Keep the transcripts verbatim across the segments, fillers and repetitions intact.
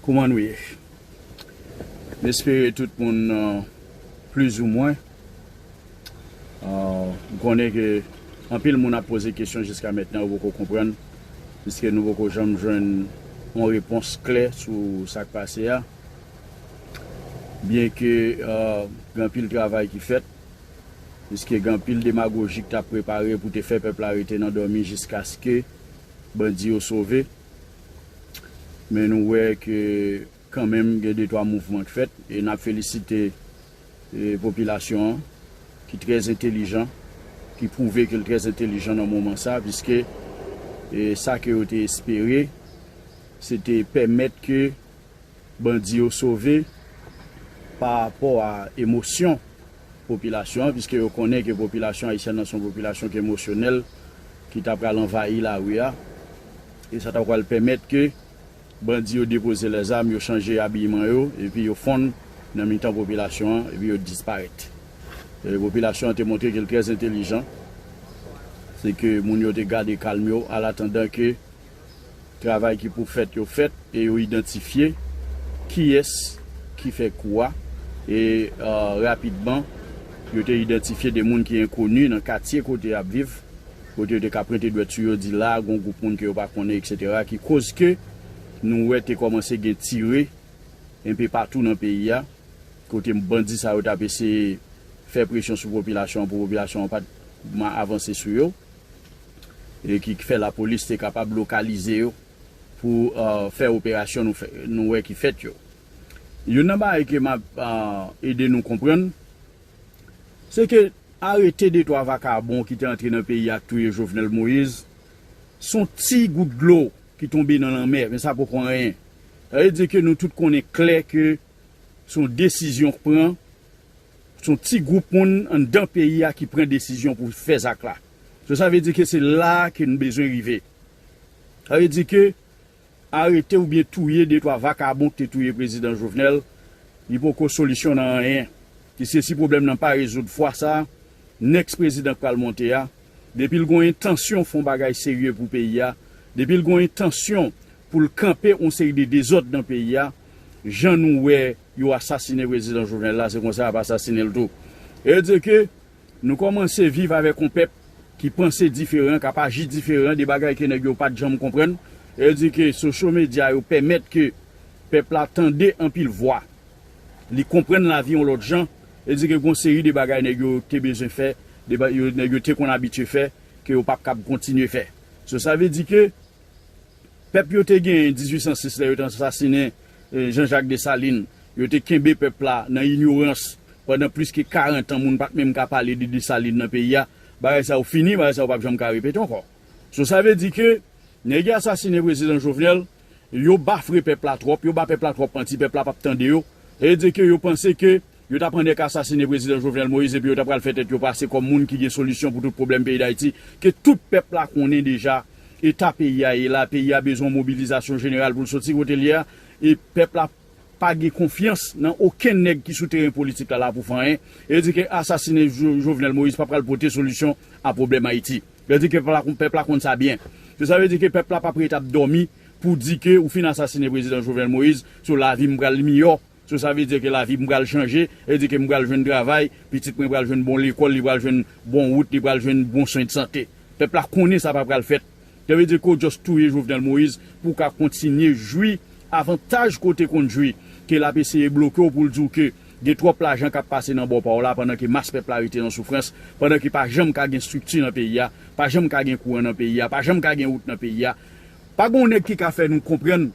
Kouman nou ye? M espere tout moun, euh, plizoumwen. Euh, m konnen ke anpil moun ap poze kesyon jiska mentnan, yo poko konprann, piske nou poko janm jwenn yon repons klè sou sa k pase a. Byenke, euh, gen anpil travay ki fèt, piske gen anpil demagoji ki t ap prepare pou te fè pèp la rete nan dòmi jiskaske bandi yo sove. Men nou wè ke kanmenm gen de twa mouvman k fèt, e n ap felisite, e, popilasyon an, ki trè entelijan, ki pwouve ke l trè entelijan nan moman sa, piske, e, sa ke yo te espere, se te pèmèt ke bandi yo sove pa rapò a emosyon popilasyon an, piske yo konnen ke popilasyon ayisyèn nan se yon popilasyon ki emosyonèl, ki ta pral anvayi lari a, e sa ta pral pèmèt ke bandi yo depoze lèzam, yo chanje abiman yo, epi yo fonn nan mitan popilasyon an, epi yo disparèt. E popilasyon an te montre ke l trè entelijan, se ke moun yo te gade kalm yo, alatandan ke travay ki pou fèt yo fèt, e yo idantifye kiyès ki fè kou a, e, euh, rapidman, yo te idantifye de moun ki enkoni nan katye kote y ap viv, kote yo te ka pwente dwèt sou yo, di la, gon gwoup moun ke yo pa konnen, etsetera, ki koz ke nou wè te kòmanse gen tire enpe patou nan peyi a, kote bandi sa yo t ap eseye fè presyon sou popilasyon an pou popilasyon an pa t ma-, avanse sou yo, e ki fè lapolis te kapab lokalize yo pou, euh, fè operasyon nou fè, nou wè ki fèt yo. Youn nan bagay ke m ap, euh, ede nou konprann, se ke arete de twa vakabon ki te antre nan peyi a k touye Jovenel Moïse, se yon ti gout dlo ki tonbe nan lanmè, men sa poko anyen. Sa vle di ke nou tout konnen klè ke se yon desizyon k pran, se yon ti gwoup moun anndan peyi a ki pran desizyon pou fè zak la. So, sa vle di ke se la ke nou bezwen rive. Sa vle di ke arete oubyen touye de twa vakabon ki te touye prezidan Jovenel, li poko solisyon nan anyen. Piske si pwoblèm nan pa rezoud fwa sa a, nèks prezidan k pral monte a, depi l gon entansyon fè yon bagay serye pou peyi a, depi l gon entansyon pou l kanpe yon seri de dezòd nan peyi a, jan nou wè yo asasinen prezidan Jovenel la, se konsa y ap asasinen l tou. E di ke nou kòmanse viv avèk yon pèp ki panse diferan, k ap aji diferan, de bagay ke nèg yo pa t janm konprann. E di ke social media yo pèmèt ke pèp la tande anpil vwa. Li konprann lavi yon lòt jan. E di ke gon seri de bagay nèg yo te bezwen fè, de ba-, yo, nèg yo te konn abitye fè, ke yo p ap kab kontinye fè. So, sa vle di ke pèp yo te genyen dizuit san sis lè yo te asasinen, eh, Jean-Jacques Dessalines, yo te kenbe pèp la nan inyorans pandan plis ke karant an, moun pa t menm ka pale de Dessalines nan peyi a. Bagay sa yo fini, bagay sa yo p ap janm ka repete ankò. So, sa vle di ke nèg yo asasinen prezidan Jovenel, yo bafre pèp la twòp, yo ba pèp la twòp manti, pèp la p ap tande yo. E di ke yo panse ke yo t ap annik asasinen prezidan Jovenel Moïse epi yo ta pral fè tèt yo pase kòm moun ki gen solisyon pou tout pwoblèm peyi Dayiti, ke tout pèp la konnen deja eta peyi a ye la, peyi a bezwen yon mobilizasyon jeneral pou l soti kote l ye a, e pèp la pa gen konfyans nan okenn nèg ki sou teren politik la, la pou fè anyen. E di ke asasinen Jo-, Jovenel Moïse pa pral pote solisyon a pwoblèm Ayiti. E di ke pèp la, pèp la konn sa byen. So, sa vle di ke pèp la p ap ret ap dòmi pou di ke ou fin asasinen prezidan Jovenel Moïse, so lavi m pral miyò. So, sa vle di ke lavi m pral chanje, e di ke m pral jwenn travay, pitit mwen pral jwenn bon lekòl, li pral jwenn bon wout, li pral jwenn bon swen de sante. Pèp la konnen sa pa pral fèt. Sa vle di ke w just touye Jovenel Moïse pou w ka kontinye jwi avantaj ke w te konn jwi, ke l ap eseye bloke w pou l di w ke gen twòp lajan k ap pase nan bò pa w la pandan ke mas pèp la rete nan soufrans, pandan ke pa janm ka gen estrikti nan peyi a, pa janm ka gen kouran nan peyi a, pa janm ka gen wout nan peyi a. Pa gen yon nèg ki ka fè nou konprann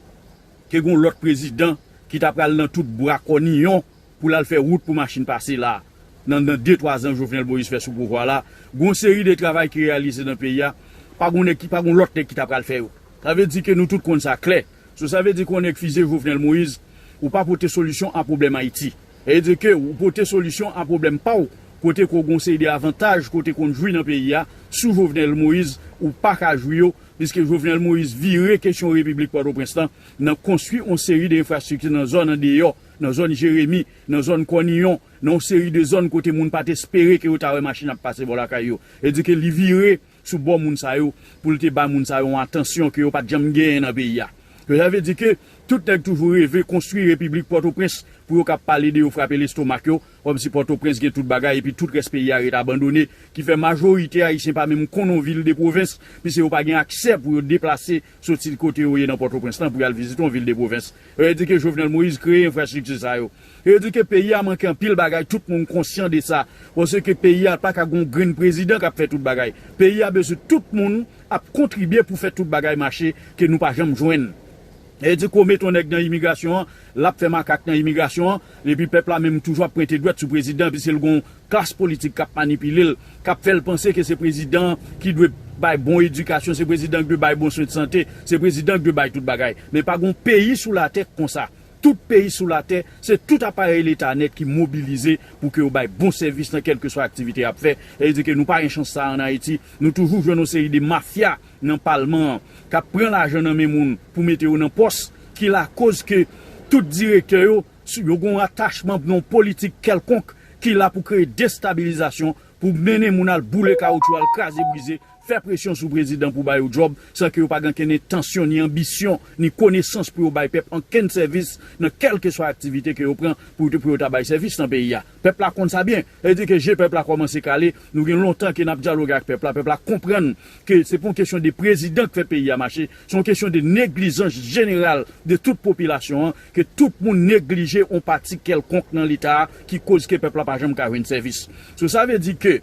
ke gen yon lòt prezidan ki ta pral nan tout bwa kòniyon pou l al fè wout pou machin pase la, nan, nan de twa zan Jovenel Moïse fè sou pouvwa la, gen yon seri de travay ki reyalize nan peyi a, pa gen nèg ki, pa gen lòt nèg ki ta pral fè yo. Sa vle di ke nou tout konn sa klè. So, sa vle di ke yon nèg fize Jovenel Moïse, ou pa pote solisyon a pwoblèm Ayiti. Sa vle di ke ou pote solisyon a pwoblèm pa w, kote ke w gen yon seri de avantaj, kote ke w jwi nan peyi a, sou Jovenel Moïse, ou pa ka jwi yo, piske Jovenel Moïse vire kesyon Repiblik Pòtoprens lan nan konstwi yon seri de enfrastrikti nan zòn andeyò, nan zòn Jeremi, nan zòn Kòniyon, nan yon seri de zòn kote moun pa t espere ke yo ta wè machin ap pase bò lakay yo. E di ke li vire sou bò moun sa yo, pou l te ba moun sa yo yon atansyon ke yo pa t janm genyen nan peyi a. Sa vle di ke tout nèg toujou reve konstwi repiblik Pòtoprens pou yo kab pale de yo frape lestomak yo, kòmsi Pòtoprens gen tout bagay epi tout rès peyi a ret abandone, ki fè majorite Ayisyen pa menm konn yon vil de pwovens, piske yo pa gen aksè pou yo deplase soti kote yo ye nan Pòtoprens lan pou y al vizite yon vil de pwovens. Yo di ke Jovenel Moïse kreye enfrastrikti sa yo. Yo di ke peyi a manke anpil bagay, tout moun konsyan de sa. Paske peyi a pa ka gon grenn prezidan k ap fè tout bagay. Peyi a bezwen tout moun ap kontribye pou fè tout bagay mache ke nou pa janm jwenn. Yo di ke w mete yon nèg nan imigrasyon an, l ap fè makak nan imigrasyon an, epi pèp la menm toujou ap pwente dwèt sou prezidan, piske l gon klas politik k ap manipile l, k ap fè l panse ke se prezidan ki dwe bay bon edikasyon, se prezidan ki dwe bay bon swen de sante, se prezidan ki dwe bay tout bagay. Men pa gon peyi sou latè k konsa. Tout peyi sou latè, se tout aparèy leta nèt ki mobilize pou ke yo bay bon sèvis nan kèlkeswa aktivite y ap fè. Sa vle di ke nou pa gen chans sa a ann Ayiti. Nou toujou jwenn yon seri de mafya nan palman an k ap pran lajan nan men moun pou mete yo nan pòs, ki lakoz ke tout direktè yo, yo gen yon atachman nan yon politik kèlkonk ki la pou kreye destabilizasyon, pou mennen moun al boule kawoutchou, al kraze brize, fè presyon sou prezidan pou ba yo djòb, san ke yo pa gen okenn entansyon, ni anbisyon, ni konesans pou yo bay pèp ankenn sèvis nan kèlkeswa aktivite ke yo pran pou, pou yo ta bay sèvis nan peyi a. Pèp la konn sa byen. Sa vle di ke je pèp la kòmanse kale. Nou gen lontan ke n ap dyaloge ak pèp la. Pèp la konprann ke se pa yon kesyon de prezidan k fè peyi a mache. Se yon kesyon de neglijans jeneral de tout popilasyon an, ke tout moun neglije yon pati kèlkonk nan leta a ki koz ke pèp la pa janm ka jwenn sèvis. So, sa vle di ke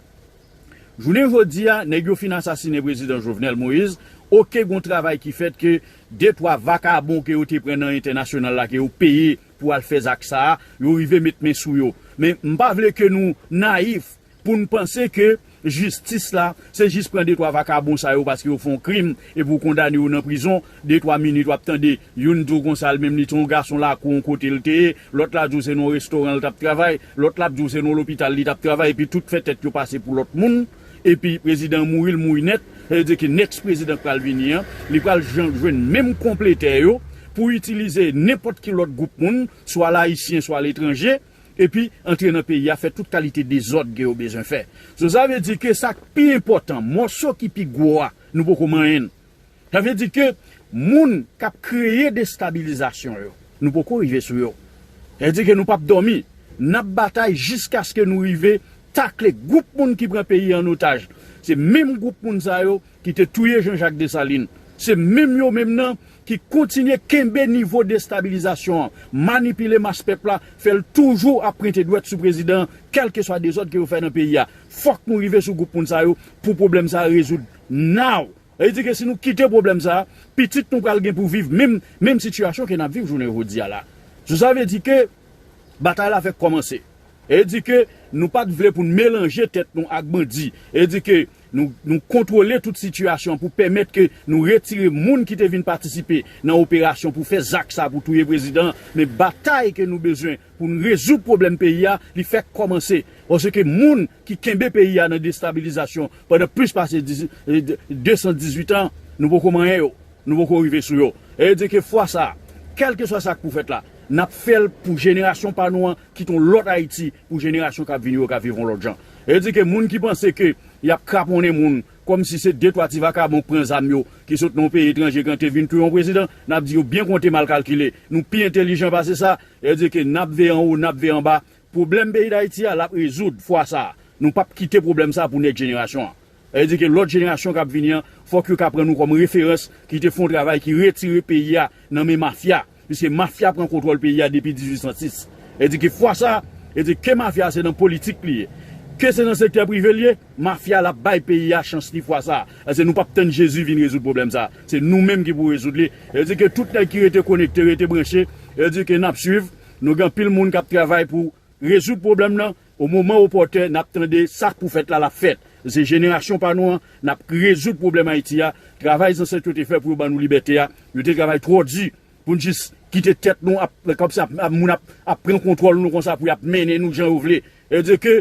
jounen jodi a, nèg yo fin asasinen prezidan Jovenel Moïse, oke, gon travay ki fèt ke de twa vakabon ke yo te pran nan entènasyonal la, ke yo peye pou al fè zak sa a, yo rive met men sou yo. Men m pa vle ke nou nayif pou n panse ke jistis la, se jis pran de twa vakabon sa yo paske yo fè yon krim epi w kondane yo nan prizon, de twa minit w ap tande youn di w konsa l menm li te yon gason lakou yon kote l te ye, lòt la di w se nan yon restoran l t ap travay, lòt la ap di w se nan yon lopital li t ap travay, epi tout fè tèt yo pase pou lòt moun. Epi prezidan an mouri, l mouri nèt. Sa vle di ke next prezidan k pral vini an, li pral jan-, jwenn menm konplotè yo pou itilize nenpòt ki lòt gwoup moun, swa l ayisyen, swa letranje, epi antre nan peyi a, fè tout kalite dezòd ke yo bezwen fè. So, sa vle di ke sa k pi enpòtan, mòso ki pi gwo a, nou poko manyen l. Sa vle di ke moun k ap kreye destabilizasyon yo, nou poko rive sou yo. Sa vle di ke nou p ap dòmi. N ap batay jiskaske nou rive takle gwoup moun ki pran peyi a an otaj. Se menm gwoup moun sa yo ki te touye Jean Jacques Dessalines. Se menm yo menm nan ki kontinye kenbe nivo destabilizasyon an, manipile mas pèp la, fè l toujou ap pwente dwèt sou prezidan an, kèlkeswa dezòd ke yo fè nan peyi a. Fòk nou rive sou gwoup moun sa yo pou pwoblèm sa a rezoud now. Sa vle di ke si nou kite pwoblèm sa a, pitit nou pral gen pou viv menm, menm sitiyasyon ke n ap viv jounen jodi a la. So, sa vle di ke batay la fèk kòmanse. Sa vle di ke nou pa t vle pou n melanje tèt nou ak bandi. Sa vle di ke nou, nou kontwole tout sitiyasyon an pou pèmèt ke nou retire moun ki te vin patisipe nan operasyon pou fè zak sa a pou touye prezidan an. Men batay ke nou bezwen pou n rezoud pwoblèm peyi a, li fèk kòmanse. Paske moun ki kenbe peyi a nan destabilizasyon pandan plis pase diz, de san dizuit an, nou poko manyen yo. Nou poko rive sou yo. E di ke fwa sa a, kèlkeswa sa k pou fèt la, n ap fè l pou jenerasyon pa nou an, kit yon lòt Ayiti, pou jenerasyon k ap vini yo ka viv yon lòt jan. E di ke moun ki panse ke y ap kraponnen moun, kòmsi se de twa ti vakabon k pran zam yo, ki sot nan yon peyi etranje, k antre vin touye yon prezidan, n ap di yo byen konte, mal kalkile. Nou pi entèlijan pase sa. E di ke n ap veye anwo, n ap veye anba. Pwoblèm peyi Dayiti a, l ap rezoud fwa sa a. Nou p ap kite pwoblèm sa a pou nèk jenerasyon an. Sa vle di ke lòt jenerasyon k ap vini an, fòk yo ka pran nou kòm referans, ki te fè yon travay ki retire peyi a nan men mafya. Piske mafya pran kontwòl peyi a depi dizuit san sis. Sa vle di ke fwa sa a, sa vle di ke mafya a se nan politik li ye. Ke se nan sektè prive li ye, mafya a l ap bay peyi a chans li fwa sa a. Paske nou p ap tann Jezi vin rezoud pwoblèm sa a. Se nou menm ki pou rezoud li. Sa vle di ke tout nèg ki rete konekte, rete branche, sa vle di ke n ap swiv. Nou gen anpil moun k ap travay pou rezoud pwoblèm nan, o moman opòtè, n ap tande sa k pou fèt la, l ap fèt. Se jenerasyon pa nou an, n ap rezoud pwoblèm Ayiti a. Travay zansèt yo te fè pou yo ban nou libète a, yo te travay twò di pou n jis kite tèt nou ap, kòmsi ap, ap, moun ap, ap pran kontwòl nou konsa pou y ap mennen nou jan yo vle. Sa vle di ke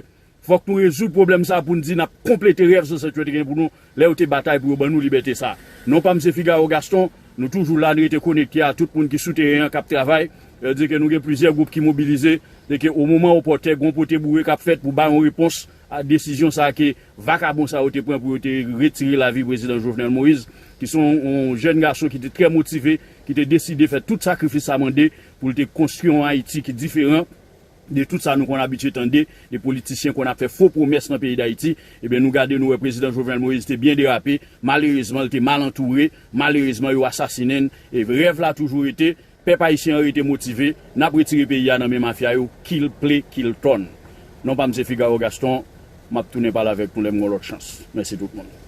fòk nou rezoud pwoblèm sa a pou n di n ap konplete rèv zansèt yo te gen pou nou lè yo te batay pou yo ban nou libète sa a. Non pa m se Figaro Gaston, nou toujou la, nou rete konekte a tout moun ki sou teren an k ap travay. Sa vle di ke nou gen plizyè gwoup ki mobilize, se ke o moman opòtè, gon pote boure k ap fèt pou bay yon repons A desizyon sa a ke vakabon sa yo te pran pou yo te retire lavi prezidan Jovenel Moïse, ki se yon, yon jèn gason ki te trè motive, ki te deside fè tout sakrifis sa mande pou l te konstwi yon Ayiti ki diferan de tout sa nou konn abitye tande, de politisyen konn ap fè fo pwomès nan peyi Dayiti. Ebyen, nou gade, nou wè prezidan Jovenel Moïse te byen derape. Malerezman, l te mal antoure. Malerezman, yo asasinen l. E rèv la toujou rete. Pèp ayisyen an rete motive. N ap retire peyi a nan men mafya yo, kilple, kiltòn. Non pa m se Figaro Gaston. M ap tounen pale avèk nou lè m gen lòt chans. Mèsi tout moun.